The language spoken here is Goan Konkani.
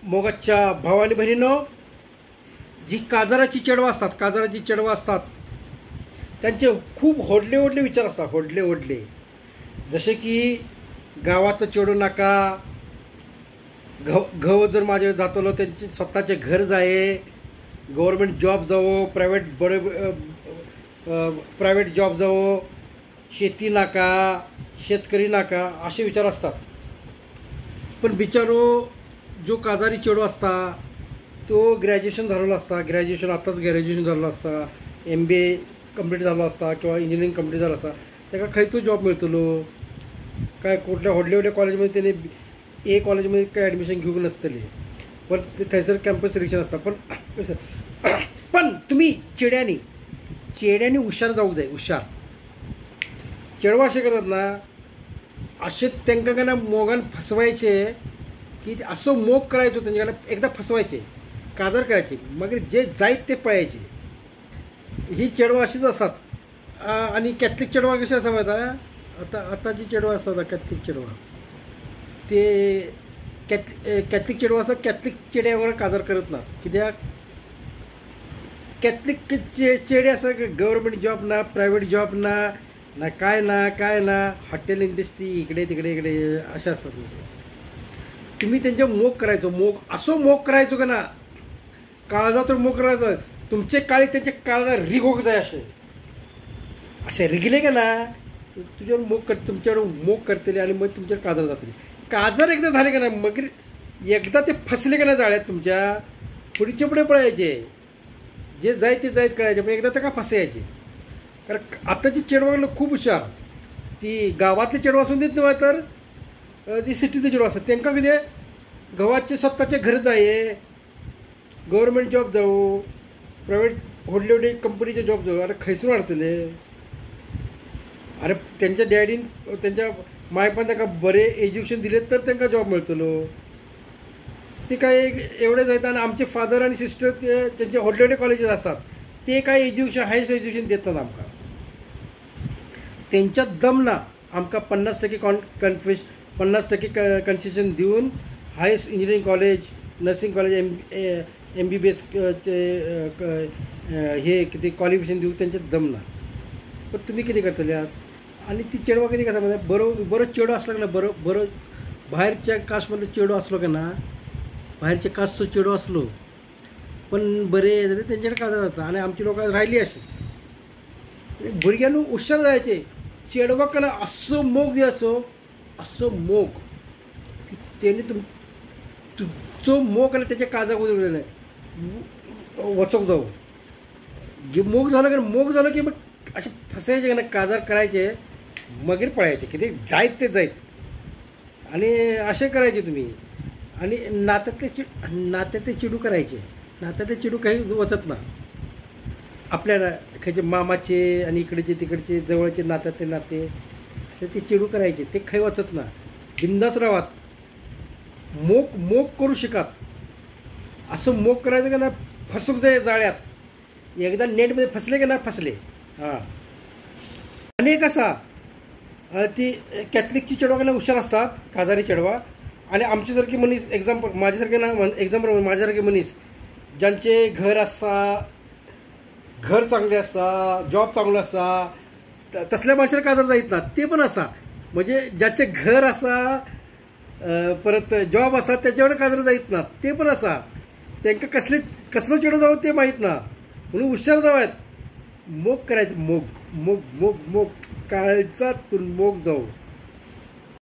मोगाच्या भाव आणि बहिणींनो, जी काजाराची चेडवं असतात, काजाराची चेडवं असतात त्यांचे खूप होडले होडले विचार असतात, होडले होडले, जसे की गावात चेडू नका, घव जर माझे जातलो त्यांचे स्वतःचे घर जाये, गव्हर्नमेंट जॉब जावो, प्रायव्हेट बरे प्रायव्हेट जॉब जावो, शेती नाका, शेतकरी नाका, असे विचार असतात। पण बिचारो जो काजारी चेडू असता तो ग्रॅज्युएशन झालेला असता, ग्रॅज्युएशन आताच ग्रॅज्युएशन झालेलं असता, MBA complete झालो असता किंवा इंजिनिअरिंग कंप्लीट झालं असता, त्याका खंयचो जॉब मिळतलो? काय कुठल्या व्हडल्या व्हडल्या कॉलेजमध्ये त्याने ए कॉलेजमध्ये काय ॲडमिशन घेऊन नसतले, पण ते थंयसर कॅम्पस सिलेक्शन असता। पण पण तुम्ही चेड्यांनी चेड्यांनी हुशार जावंक जाय, हुशार चेडवा अशें करतात ना, अशें तांकां काय ना मोगान फसवायचे की असो मोग करायचो तेंच्या कडल्यान, एकदां फसवायचे, काजार करायचे, मागीर जे जायत ते पळयाचे। ही चेडवां अशीच आसात। आनी कॅथलीक चेडवां कशीं आसा पळयता, आतां आतां जी चेडवां आसात कॅथलीक चेडवां ते कॅथलीक चेडवां आसा, कॅथलीक चेड्या वांगडा काजार करत ना, कित्याक कॅथलीक चेडे आसा गव्हर्मेंट जॉब ना, प्रायवेट जॉब ना, ना काय ना काय ना, हॉटेल इंडस्ट्री इकडे तिकडे इकडे असे असतात। म्हणजे तुम्ही त्यांच्या मोग करायचो, मोग असो मोग करायचो का ना, काळजा तर मोग करायचो, तुमचे काळी त्यांच्या काळजा रिग होत जाय, असे असे रिगले का ना तुझ्यावर मोग कर, तुमच्यावर मोग करतले आणि मग तुमच्यावर काजार जातले। काजार एकदा झाले का ना, मग एकदा ते फसले का ना जाळ्यात तुमच्या, पुढचे पुढे पळायचे, जे जाय ते जायत करायचे, पण एकदा तर का फसायचे। कारण आताची चेडवा खूप हुशार, ती गावातली चेडवा असून देत नव्हे तर ती सिटीतली चेडवा असतात, तांकां कितें घोवाचे स्वताचे घर जाये, गव्हर्मेंट जॉब जावं, प्रायवेट व्हडले व्हडले कंपनीचे जॉब जावं, अरे खंयसून हाडटले? अरे त्यांच्या डॅडीन त्यांच्या मायपान तांकां बरें एज्युकेशन दिलें तर तांकां जॉब मेळटलो, ते काय एवढे जायता। आनी आमचे फादर आनी सिस्टर ते तेंचे व्हडले व्हडले कॉलेजीस आसतात, ते काय एज्युकेशन हायस्ट एज्युकेशन देतात आमकां, तेंच्यात दम ना आमकां 50% कन्फेश 50% कन्सेशन दिवन highest engineering college, nursing college, MBBS हे कितें क्वॉलिफिकेशन दिवंक तेंच्यात दम ना। पण तुमी कितें करतले आहात? आनी ती चेडवां कितें करता म्हणजे बरो बरो चेडो आसलो काय ना, बरो बरो भायरच्या कास्टमदलो चेडो आसलो काय ना, भायरच्या कास्टचो चेडो आसलो पण बरे जाल्यार तेंचे कडेन काजार जाता। आनी आमची लोकां रायली अशीच, भुरग्यांनी हुशार जायचे, चेडवाक काय ना असो मोग दियाचो, असो मोग की तेणी तुमचो मोग आनी तेच्या काजाक उरलें वचोंक जावं। मोग झालो की मोग झालो की मग असे फसायचे ना, काजार करायचे, मगीर पळायचे, कितें जायत ते जायत, आणि असे करायचे तुम्ही। आणि नात्यातले नात्यातले चेडू करायचे, नात्यातले चेडू काही वचत ना आपल्याला, खंयचे मामाचे आणि इकडचे तिकडचे जवळचे नात्यातले नाते असे ते चेडू करायचे, ते खंय वचत ना। बिंदास रावात, मोग मोग करू शिकात, असं मोग करायचं का ना फसूक जाय जाळ्यात, एकदा नेटमध्ये फसले की ना फसले। हां, आणि एक असा ती कॅथलिकची चेडवा का हुशार असतात, काजारी चेडवा, आणि आमच्यासारखी मनीस एक्झाम्पल माझ्यासारखे ना एक्झाम्पल माझ्यासारखे मनीस ज्यांचे घर आसा, घर चांगले आसा, जॉब चांगलो आसा, तसल्या माणसाला काजार जायत ना, ते पण आसा। म्हणजे ज्याचे घर आसा परत जॉब आसा त्याच्यावर काजार जायत ना, ते पण आसा, तांकां कसले कसलो चेडो जावं ते माहीत ना, म्हणून हुशार जावात, मोग करायचं, मोग मोग मोग मोग काळजातून मोग जाऊ।